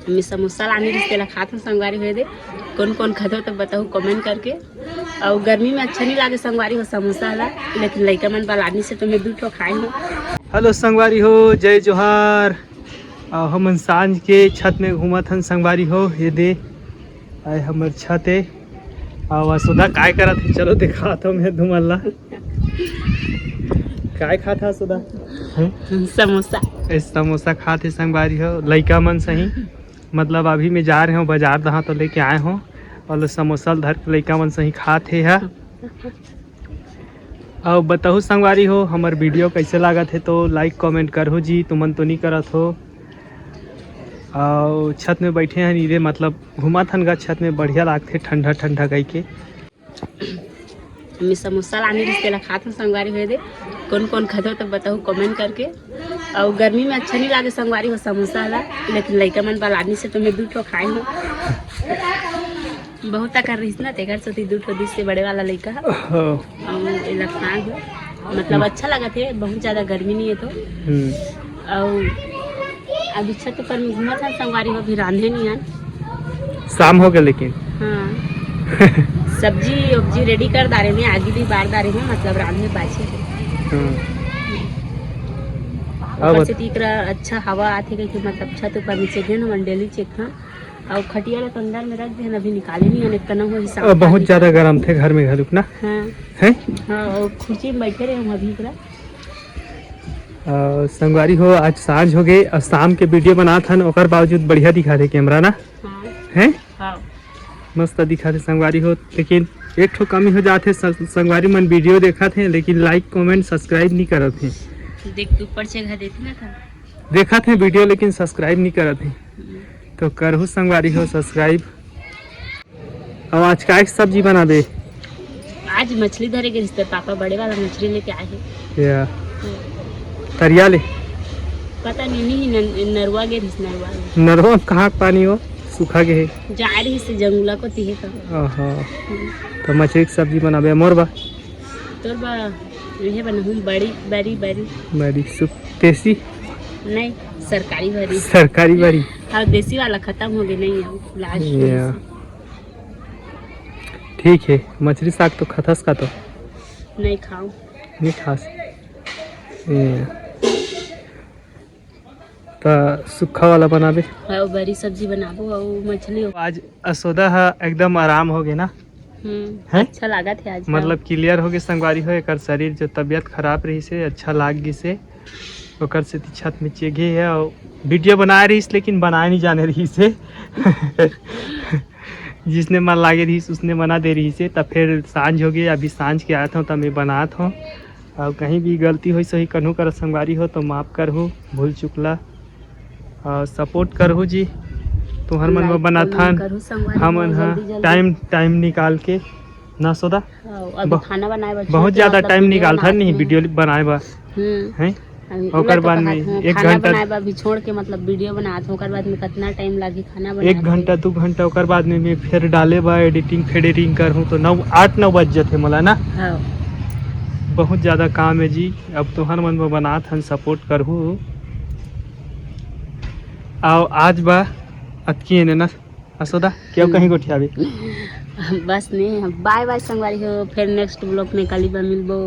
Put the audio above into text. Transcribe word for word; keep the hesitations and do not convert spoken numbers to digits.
मैं समोसा लाने रिश्ते ला खात हूँ संगवारी हो दे। कौन कौन खाते हो तो बताओ कमेंट करके। और गर्मी में अच्छा नहीं लागे संगवारी हो समोसा ला, लेकिन लइका मन बलानी से तो मैं दू ठो खाए हूँ। हेलो संगवारी हो, जय जोहार। अ, हमन सांझ के छत में घूमत हन संगवारी हो। ये दे, आए हमर छत ए। अउ असोदा काय करत हे, चलो दिखात हूँ मैं तुमन ला। काय खात हे असोदा? हैं? समोसा। ए, समोसा खात हे संगवारी हो, लइका मन सही। मतलब अभी मैं जा रहे हूँ बाजार, दहा तो लेके आए हूँ, और समोसा ल धर के लइका मन सही खात हे हा। अउ बताहू संगवारी हो, हमर वीडियो कैसे लागत हे तो लाइक कमेंट करहू जी, तुमन तो नहीं करत हो। अउ छत में बैठे हन इधे, मतलब घूमत हन गा छत में, बढ़िया लागथे ठंडा ठंडा कहिके। मैं समोसा लाने रिश्ते ला खात हूँ संगवारी हो दे। कौन कौन खाते हो तो बताओ कमेंट करके। और गर्मी में अच्छा नहीं लागे संगवारी हो समोसा ला, लेकिन लइका मन बलानी से तो मैं दू ठो खाए हूँ। बहुत अकन रहिस ना, तेकर सेती दू ठो दिस से बड़े वाला लइका ह। हाँ। अउ एला खाए हूँ, मतलब अच्छा लगत हे, बहुत ज्यादा गर्मी नहीं है तो। हम्म। अउ अभी छत ऊपर में घूमत हन संगवारी हो, अभी रांधे नहीं हन। शाम हो गए लेकिन। हाँ। सब्जी उब्जी रेडी कर डारे में, आगी भी बार डारे में, मतलब रांधे बाचे हे। हाँ। ऊपर से तीकरा अच्छा हवा आथे कहिके, मतलब छत ऊपर में चेघे न, मन डेली चेघथन। अउ खटिया ला तो अंदर में रख देहन, अभी निकाले नहीं हन, एक तना हो हिसाब अ, बहुत ज्यादा गरम थे घर में घलुक ना। हाँ। हैं? हाँ, अउ खुर्ची में बैठे रहे हम अभी पूरा। अ, संगवारी हो, आज सांझ हो गए और शाम के वीडियो बनात हन, ओकर बावजूद बढ़िया दिखाथे कैमरा ना। हाँ। हैं? हाँ। मस्त दिखाथे संगवारी हो, लेकिन एक ठो कमी हो जाथे, स-, संगवारी मन वीडियो देखत हे, लेकिन लाइक, कमेंट, सब्सक्राइब नहीं करत हे। देख, ऊपर से घर देख ना था। देखत हे वीडियो, लेकिन सब्सक्राइब नहीं करत हे। हम्म। तो करहू संगवारी हो सब्सक्राइब। अब आज काय सब्जी बनाबे? आज मछली धरे के रिश्ते, पापा बड़े वाला मछली लेके आए हैं। या। हम्म। तरिया ले? पता नहीं, नहीं, नन-, नरवा गे रिस, नरवा गे। नरवा में कहाँ के पानी हो? सूखा गे हे। जा रही से जंगला को तिहे का। आहा। हम्म। तो मछली के सब्जी बनाबे, मोर बा? तोर बा, ये बनाहूँ बड़ी, बड़ी, बड़ी। बड़ी सुप-, देसी? नहीं, सरकारी बड़ी। सरकारी बड़ी। हाँ, देसी वाला खत्म हो गए, नहीं है, लास्ट में या। से। ठीक है, मछली साग तो खथस का तो? नहीं खाऊं। नहीं खास। ए। त सुक्खा वाला बनाबे। हाँ, बड़ी सब्जी बनाबो अउ मछली। आज असोदा ह एकदम आराम हो गए ना? हम्म, हैं? अच्छा लागत हे आज। मतलब क्लियर हो गए संगवारी हो, एकर शरीर जो तबीयत खराब रही से अच्छा लाग गई से, ओकर सेती छत में चेघे है और वीडियो बनाए रहीस लेकिन बनाए नहीं जाने रहीस हे। जिसने मन लागे रहीस उसने बना दे रहीस हे। तब फिर सांझ हो गए, अभी सांझ के आत हूँ तब मैं बनात हूँ। और कहीं भी गलती होई सही कन्हू कर संगवारी हो तो माफ करहू, भूल चुकला। और सपोर्ट करहू जी, तुहर मन मा बनाथन हमन ह टाइम टाइम निकाल के ना सोदा। हाँ, अभी ब-, खाना बनाए बर बहुत ज्यादा टाइम निकालथन नहीं वीडियो बनाए बर। हम्म। हैं? ओकर बाद में एक घंटा बनाए बर अभी छोड़ के, मतलब वीडियो बनात हूँ, ओकर बाद में कितना टाइम लागी खाना बनाए एक घंटा, दू घंटा, ओकर बाद में मैं फिर डाले बर एडिटिंग फेडिटिंग करहूँ तो नौ, आठ नौ बज जाथे मोला ना। हाँ। बहुत ज्यादा काम है जी। अब तुहर मन बर बनात हन, सपोर्ट करहू। आओ आज बा अतकी एने ना। असोदा, क्यों कहीं गोठियाबे? बस नहीं, बाय बाय संगवारी हो, फिर नेक्स्ट ब्लॉग में काली बा मिलबो।